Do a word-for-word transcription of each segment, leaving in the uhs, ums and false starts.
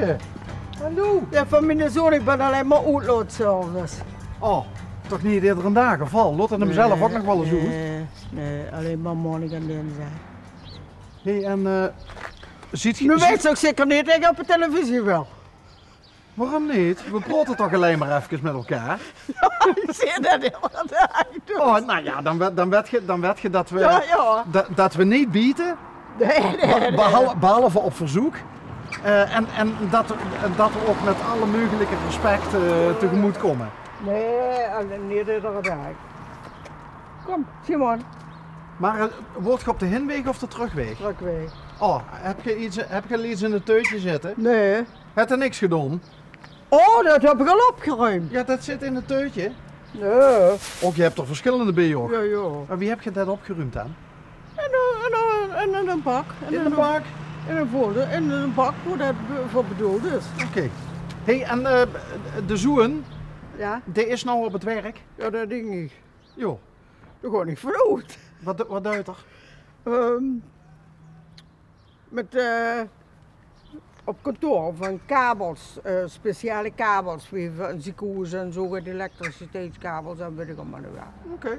Hallo. Jao, van miene zoon, ich bön allein mer oetlaotservice. Oh, toch neet eder daag, of waal? Laot 'm zelf ouch nog waal ins oet? Nae, nae, allein mer maondig en dinsdig. Hé, en, eh, ziet ge... Noe weit ze ouch zeker neet det ich op de televisie wil. Waorum neet? Veer praote toch allein mer efkes mit elkaar? Ich zeen det hiel de daag. Oh, noe jao, dan wet, dan wet ge, dan wet ge det veer, jao, jao, det, det veer neet biete. Nae, nae, nae. Behal-, behalve op verzeuk. Eh, en, en det, en det veer ouch mit alle meugelike respect, eh, tegemoet kómme. Nae, allein neet eder daag. Kóm, Simon. Mer, eh, woort ge op de hinweg of de trökweeg? Trökweeg. Oh, höb ge get, höb ge al get in 't tuutje zitte? Nae. Höb ge niks gedaon? Oh, det höb ich al opgeruump. Jao, det zit in 't tuutje. Nae. Och, ge höb d'r versjillende bie, jao. Jao, jao. Mer wie höb ge det opgeruump dan? In ein, in ein, in ein bak. In ein bak? In ein folder, in ein bak wo det be-, veur bedoeld is. Oké. Hé, en, eh, de zoon, jao, dae is noe op 't werk? Jao, det dink ich. Jao. Dao gaon ich van oet. Waat, waat deit 'r? Ehm, mit, eh, op kantoor van kabels, eh, speciale kabels, wie van ziekenhoeze en zo, de elektriciteitskabels en weit ich allemaol neet waat. Oké.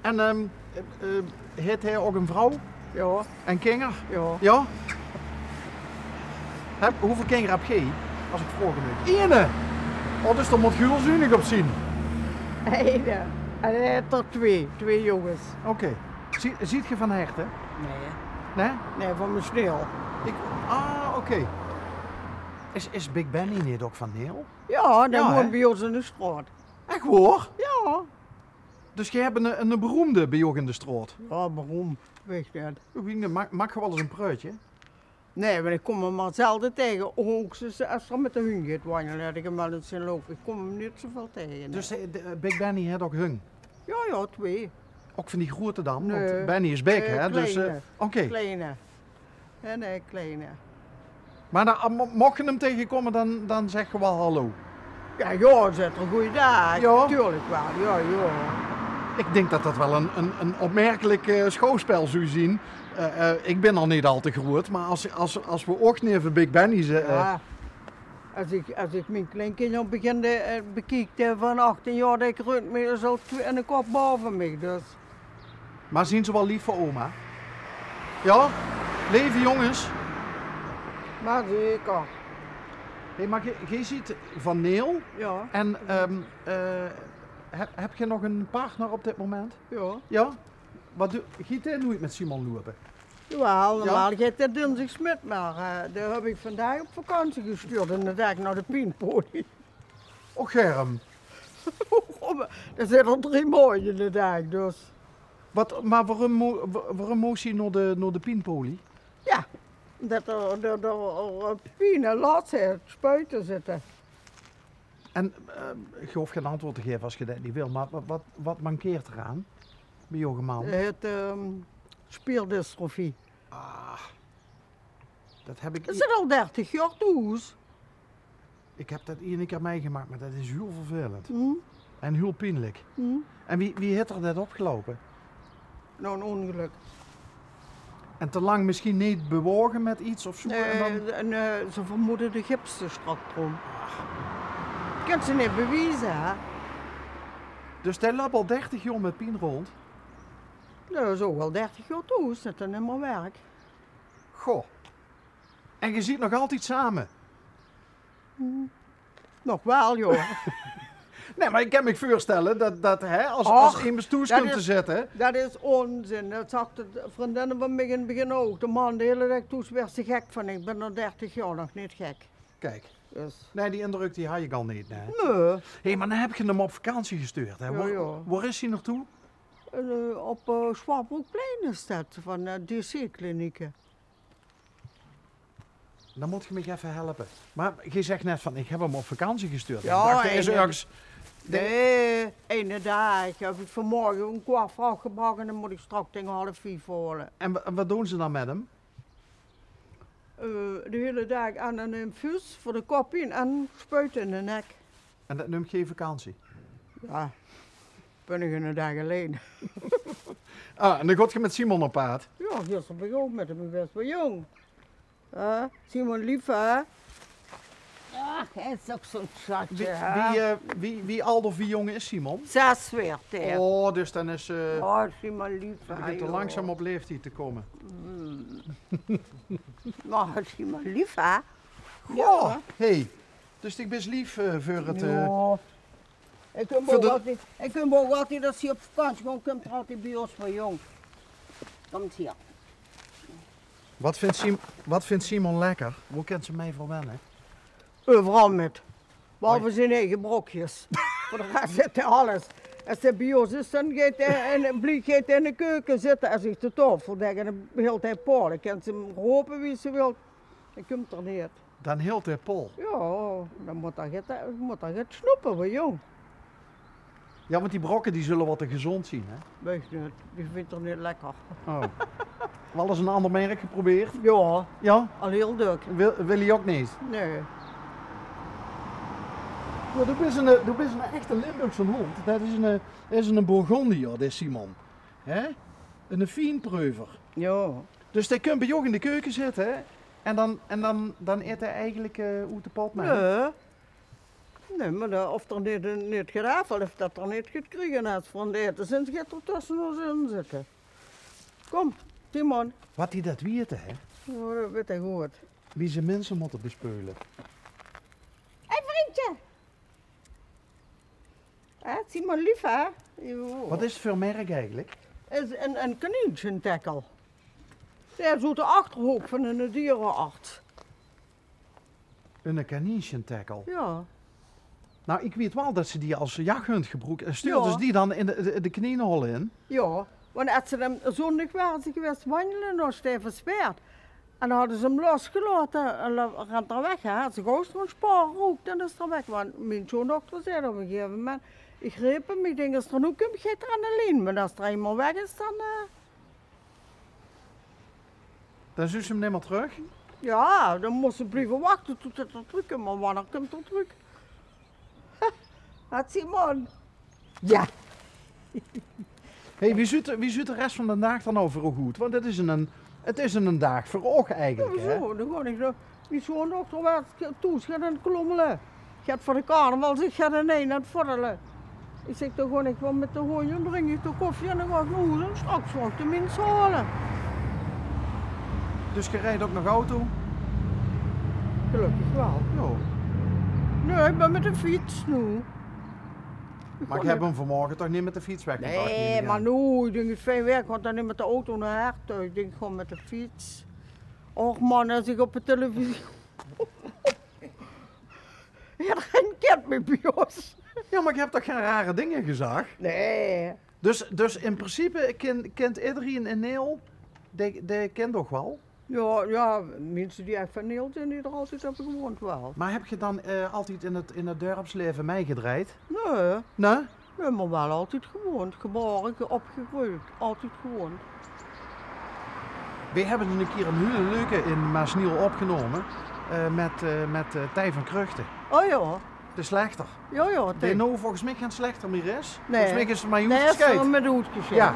En, ehm, eh, eh, haet hae ouch ein vrouw? Jao. En kinger? Jao. Jao? Höb, wieväöl kinger höb geer, es ich vraoge maag? Eine! Oh, dus dao mót geer hiel zunig op zeen. Eine. En hae haet d'r twee, twee jónges. Oké. Zie-, ziet geer van Hert, hè? Nae. Nae? Nae, van Mesneel. Ich, ah, oké. Is, is Big Benny neet ouch van Neel? Jao, dae woont bie ós in de straot. Ech waor? Jao. Dus geer höb ein, ein beroemde bie uch in de straot? Jao, beroemd, weit ich neet. Wie, maak, maak geer waal ins ein pruutje? Nae, want ich kóm 'm mer zelde taenge. Hoogstens es 'r mit de hunj geit wanjele, det ich 'm waal ins zeen loupe. Ich kóm 'm neet zoväöl taenge, nae. Dus, eh, de, eh, Big Benny haet ouch hunj? Jao, jao, twee. Ouch van die groete dan? Want Benny is big, hè? Dus, eh, kleine. Oké. Kleine. Nae, nae, kleine. Mer dan, mo-, moch geer 'm taengekómme, dan, dan zèk geer waal hallo? Jao, jao, zaet 'r goojendaag. Jao. Tuurlik waal, jao, jao. Ich dink det det waal ein, ein, ein opmerkelik, eh, sjouwspel zou zeen. Eh, eh, ich bön al neet al te groet, mer es, es, es v'r ouch neve Big Benny zitte, eh. Jao. Es ich, es ich mien kleinkinjer begin te, eh, bekiek, eh, van achtien jaor, dae kreunt inmiddels al twee en ein kop baove mich, dus. Mer zeen ze waal leef veur oma? Jao? Leve jónges? Mer zeker. Hé, mer geer, geer ziet van Neel. Jao. En, ehm, eh, höb, höb geer nog eine partner op dit moment? Jao. Jao? Waat doe-, geit dae noeit mit Simon loupe? Jawel, normaal geit dae dinsdigs mit, mer, eh, dae höb ich vandaag op vakantie gestuurd en dae dink nao de pienpoli. Och, Germ. Waorum? D'r zit al drie maondj in de daag, dus. Waat, mer waorum mo-, wa-, waorum mós se nao de, nao de pienpoli? Jao, det d'r, det d'r, eh, pien en lats haet, spuite zitte. En, eh, geer hoof gein antjwaord te gaeve es geer det neet wilt, mer wa-, waat, waat mankeert d'r aan bie uche man? Hae haet, ehm, spierdystrofie. Ah, det höb ich... Is 't al dertig jaor thoes? Ich höb det eine kier mitgemaak, mer det is hiel vervelend. Mm. En hiel pienlik. Mm. En wie, wie haet 'r det opgeloupe? Nao ein óngelök. En te lang mesjien neet bewaoge mit get of zo? Nae, en dan, en, eh, ze vermoede de gips te strak drom. Ach. Kins se neet bewieze, hè? Dus dae löp al dertig jaor mit pien rónd? Nae, det is ouch waal dertig jaor thoes, det 'r neet mie wirk. Goh. En geer zeet nog altied same? Hm. Nog waal, jao. Nae, mer ich kin mich veurstelle det, det, hè, es, es emes thoes kump te zitte. Och, det is ónzin. Det zag de vriendinne van mich in 't begin ouch. De man de hiele daag thoes, waers se gek van. Ich bön al dertig jaor nog neet gek. Kiek. Dus. Nae, die indrök die haw ich al neet, nae. Nae. Hé, mer dan höb geer 'm op vakantie gestuurd, hè? Jao, jao. Waor, waor is hae nao toe? Eh, op, eh, Schwabroekplein is det, van, eh, D C-klinieke. Dan mót geer mich effe helpe. Mer geer zèk net van, ich höb 'm op vakantie gestuurd. Jao, ich dach, dae is örges... Nae, eine daag. Höb ich vanmorge óm kwart veur ach gebrach en dan mót ich straks taenge half vief haole. En wa-, en waat doon ze dan mit 'm? Eh, de hiele daag aan ein infuus veur de koppien en spuite in de nek. En det neump geer vakantie? Jao, bön ich eine daag allein. Ah, en dan gaot geer mit Simon op paad? Jao, gister bön ich ouch mit 'm gewaes, bie jóng. Hè? Simon, leef, hè? Hae is ouch zoe'n sjatje, hè? Wie, eh, wie, wie ald of wie jóng is Simon? Zes weurt hae. Oh, dus dan is, eh, oh, Simon, lief, begint 'r langzaam op leeftied te kómme. Mm. Mer Simon, lief, hè? Ja. Hey, dus dich bis lief, eh, veur 't, eh, ja. Ich kóm veur de, ich kóm ouch altied, es ze op vakantie gaon, kump 'r altied bie ós veur, jóng. Kump hie. Wat vindj Sim-, wat vindj Simon lekker? Wo kènt ze mei veur wenne? Euveral mit. Behalve zien eige brokjes. Veur de res zit hae alles. Es hae bie ós is, dan geit hae in, blie geit hae in de keuke zitte en zich de taofel dèkke. En dan hilt hae pal. Dan kènt ze 'm rope wie ze wilt. Dan kump 'r neet. Dan hilt hae pal. Ja, dan mót 'r get, mót 'r get snoepe, hoor, jóng. Ja, want die brokke, die zulle waal te gezóndj zien, hè? Weit ich neet. Die vindj 'r neet lekker. Oh. Waal ins 'n anger merk geprobeerd? Ja. Ja? Al hiel dök. Wil, wil hae ouch neet? Nae. Ja, doe bis 'ne, doe bis 'ne echte Limburgse hóndj. Det is 'ne, is 'ne Bourgondiër, dae Simon. Hè? 'Ne Fien-Preuver. Ja. Dus dae kump bie dich in de keuke zitte, hè? En dan, en dan, dan eet hae eigelik, eh, oet de pot mei? Nae. Nae, mer det, of 'r neet, neet get aafvèlt, of det 'r neet get gekrege haet van 't aete, zins se get tösse ós in zitte. Kóm, Simon. Wat die det weite, hè? Ja, det weit hae good. Wie ze minse mótte bespeule. Hé, vrundje! Hè, Simon, lief, hè? Jo. Wat is 't veur merk eigelik? Is 'n, 'n kanienskentackle. Dae is oet de Achterhook van 'ne dierenarts. 'Ne kanienskentackle? Ja. Nou, ich weit waal det ze die es jachhundj gebroeke. En stuurdes se die dan in de, de, de kanienhol in? Ja, want es ze dan zóndig ware ze gewaes wanjele, dan steve ze weer. En dan hadde ze 'm losgelaote en dan rent 'r weg, hè. Ze góng 'r 'ne spaar rook, dan is 'r weg. Want mien sjoondochter zag op 'n gegaeve moment, ich reep 'm, ich dink, es 'r noe kump, geit 'r aan de lien. Mer es 'r einmaol weg is, dan, eh, dan zuus se 'm nimmer trök? Ja, dan mós se blieve wachte tot 'r trökkump. Mer wanneer kump 'r trök? Hè, Simon? Ja. Hey, wie zuut, wie zuut de res van den daag d'r noe veur uch oet? Want 't is 'nen, 't is 'nen daag veur uch eigelik, hè? Ja, zo, dan gaon ich nog. Mien sjoondochter waas thoes gaon klommele. Get veur de carnaval, zich get in ein aan 't voddele. Ich zèk, dan gaon ich waal mit de hóndj en drink ich de koffie en dan gaon ich nao hoes en straks gaon ich de mins haole. Dus geer riejt ouch nog auto? Gelökkig waal. Ja. Nae, ich bön mit de fiets noe. Mer geer höb 'm vanmorge toch neet mit de fiets weggebrach? Nae, mer noe, ich dink, 't is fijn waer, ich gaon dan neet mit de auto nao Hertog. Ich dink, gewoon mit de fiets. Och man, es ich op de televisie Ederein kint mich bie ós. Ja, mer geer höb toch gein rare dinger gezag? Nae. Dus, dus in principe kint, kint ederein in Neel, dae, dae kint uch waal? Ja, ja, minse die ech van Neel zeen, die d'r altied höbbe gewoond waal. Mer höb geer dan, eh, altied in 't, in 't dörpslaeve mitgedrejd? Nae. Nae? Nae, mer waal altied gewoond. Gebaore, ge-, opgegreujd. Altied gewoond. Veer höbbe 'ne kier 'n hiel leuke in Maasniel opgenómme, eh, mit, eh, mit, eh, Thei van Kruchten. O ja. De slechter. Ja, ja, dae noe volges mich gein slechter mier is. Nae. Volges mich is 'r mer oetgesjeid. Nae, is 'r mer oetgesjeid. Ja.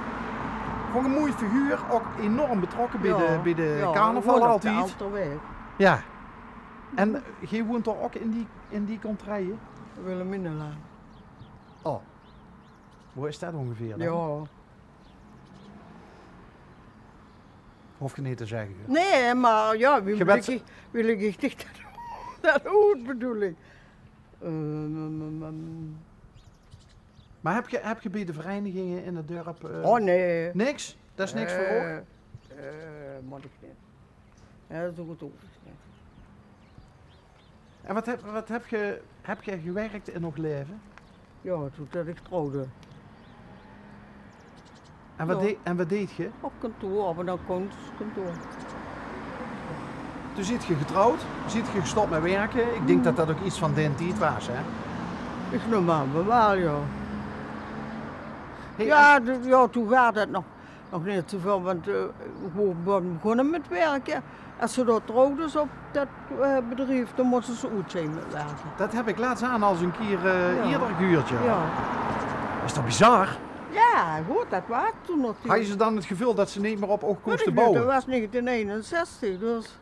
Vónj ich 'n moei figuur, ouch enorm betrokke bie de, bie de carnaval altied. Ja. En geer woont dao ouch in die, in die contraille? Wilhelminalaan. O. Wo is det óngeveer dan? Ja. Hoof geer neet te zègke. Nae, mer ja, wie wil ich, wie wil ich dich det, det oet, bedoel ich? Eh, mm, mm, mm. Mer höb geer, höb geer bie de vereiniginge in 't dörp, eh... O nae. Niks? Det is niks veur uch? Eh, eh, mót ich neet. Ja, det is ouch good oetgesjreje. En wat höb, wat höb geer, höb geer gewirk in uch laeve? Ja, toet det ich trouwde. En wat deej, en wat deedt geer? Op kantoor, op 'n accountantskantoor. Toen zeet geer getrouwd, zeet geer gestop mit wirke. Ich dink det det ouch get van daen tied waas, hè? Ich num aan van waal, ja. Hey, ja, en de, ja, toen waas det nog nog neet zoväöl, want, eh, ich waas begós mit wirke. Es ze dao trouwdes op det, eh, bedrief, dan mós ze oet zeen mit wirke. Det höb ich laatst aan al ins 'ne kier, eh, ieëder gehuurd, ja. Ja. Is toch bizar? Ja, good, det waas toen nog. Hawwe ze dan 't geveul det ze neet mier op uch kóste bouwe? Det waas negentien einenzestig, dus.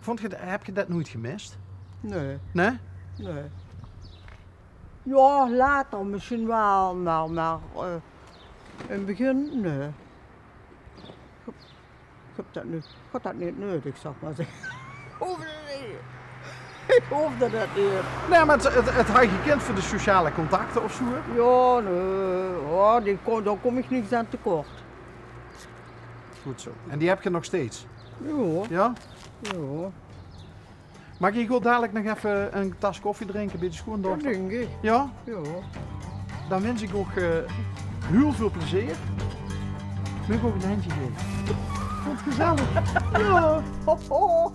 Vónd geer, höb geer det noeit gemis? Nae. Nae? Nae. Jao, later mesjien waal, mer, mer, eh, in 't begin, nae. Ich höb det neet, ich had det neet neudig, zal ich mer zègke. Hoofde neet. Ich hoofde det neet. Nae, mer 't, 't, 't haw gekind veur de sociale contacte of zoe, hè? Jao, nae. Jao, die ko-, dao kóm ich niks aan te kort. Good zoe. En die höb geer nog steeds? Jao. Jao? Jao. Maag ich ouch dalik nog effe ein tas koffie drinke bie de sjoeandochter? Det dink ich. Jao? Jao. Dan wins ich uch, eh, hiel väöl plezeer. Maag ich uch ein hendje gaeve? Vónd 't gezellig? Jao. Ho, ho.